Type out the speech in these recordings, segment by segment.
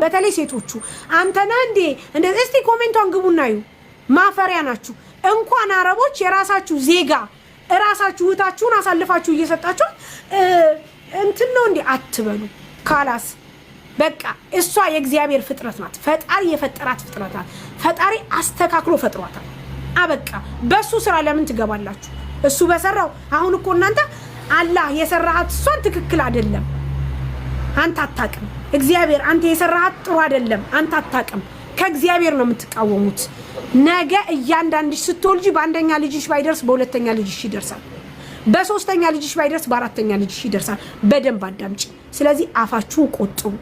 በተለይ ሴቶቹ አንተ ነህ እንዴ? እስቲ comment ኧን ግቡና እዩ። ማፈሪያ ናችሁ። እንኳን አረቦች የራሳችሁ ዜጋ እራሳችሁ እህታችሁን አሳልፋችሁ እየሰጣችሁ እንትን ነው እንዴ አትበሉ። خلاص በቃ እሷ የእግዚአብሔር ፍጥረት ናት። ፈጣሪ የፈጠራት ፍጥረት ናት። ፈጣሪ አስተካክሎ ፈጥሯታል። አበቃ። በሱ ስራ ለምን ትገባላችሁ? እሱ በሰራው። አሁን እኮ እናንተ አላህ የሰራሃት እሷን ትክክል አይደለም፣ አንተ አታውቅም። እግዚአብሔር አንተ የሰራሃት ጥሩ አይደለም፣ አንተ አታውቅም። ከእግዚአብሔር ነው የምትቃወሙት። ነገ እያንዳንድሽ ስትወልጂ በአንደኛ ልጅሽ ባይደርስ በሁለተኛ ልጅሽ ይደርሳል። በሶስተኛ ልጅሽ ባይደርስ በአራተኛ ልጅሽ ይደርሳል። በደንብ አዳምጪ። ስለዚህ አፋችሁን ቆጥቡ።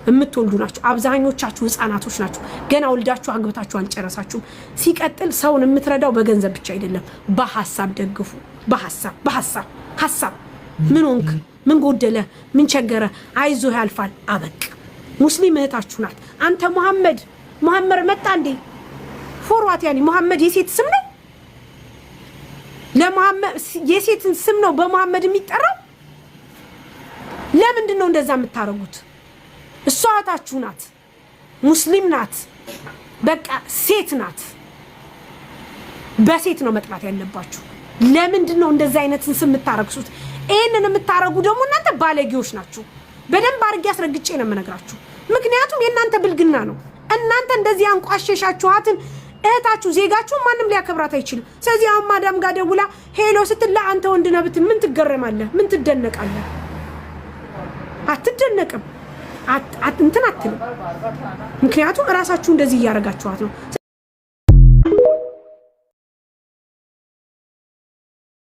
የምትወልዱ ናችሁ። አብዛኞቻችሁ ህፃናቶች ናችሁ። ገና ወልዳችሁ አግብታችሁ አልጨረሳችሁም። ሲቀጥል ሰውን የምትረዳው በገንዘብ ብቻ አይደለም፣ በሀሳብ ደግፉ። በሀሳብ በሀሳብ ሀሳብ ምን ሆንክ፣ ምን ጎደለ፣ ምን ቸገረ፣ አይዞህ ያልፋል። አበቃ። ሙስሊም እህታችሁ ናት። አንተ መሐመድ መሐመድ መጣ እንዴ? For what? يعني መሐመድ የሴት ስም ነው። ለመሐመድ የሴትን ስም ነው በመሐመድ የሚጠራው። ለምንድን ነው እንደዛ የምታደርጉት? እሷ እህታችሁ ናት፣ ሙስሊም ናት፣ በቃ ሴት ናት። በሴት ነው መጥራት ያለባችሁ። ለምንድን ነው እንደዛ አይነትን ስም የምታረክሱት? ይህንን የምታረጉ ደግሞ እናንተ ባለጌዎች ናችሁ። በደንብ አድርጌ አስረግጬ ነው የምነግራችሁ። ምክንያቱም የእናንተ ብልግና ነው። እናንተ እንደዚህ አንቋሸሻችኋትን እህታችሁ ዜጋችሁ ማንም ሊያከብራት አይችልም። ስለዚህ አሁን ማዳም ጋር ደውላ hello ስትል ለአንተ ወንድ ነህ ብትል ምን ትገረማለህ? ምን ትደነቃለህ? አትደነቅም። እንትን አትልም። ምክንያቱም እራሳችሁ እንደዚህ እያደረጋችኋት ነው።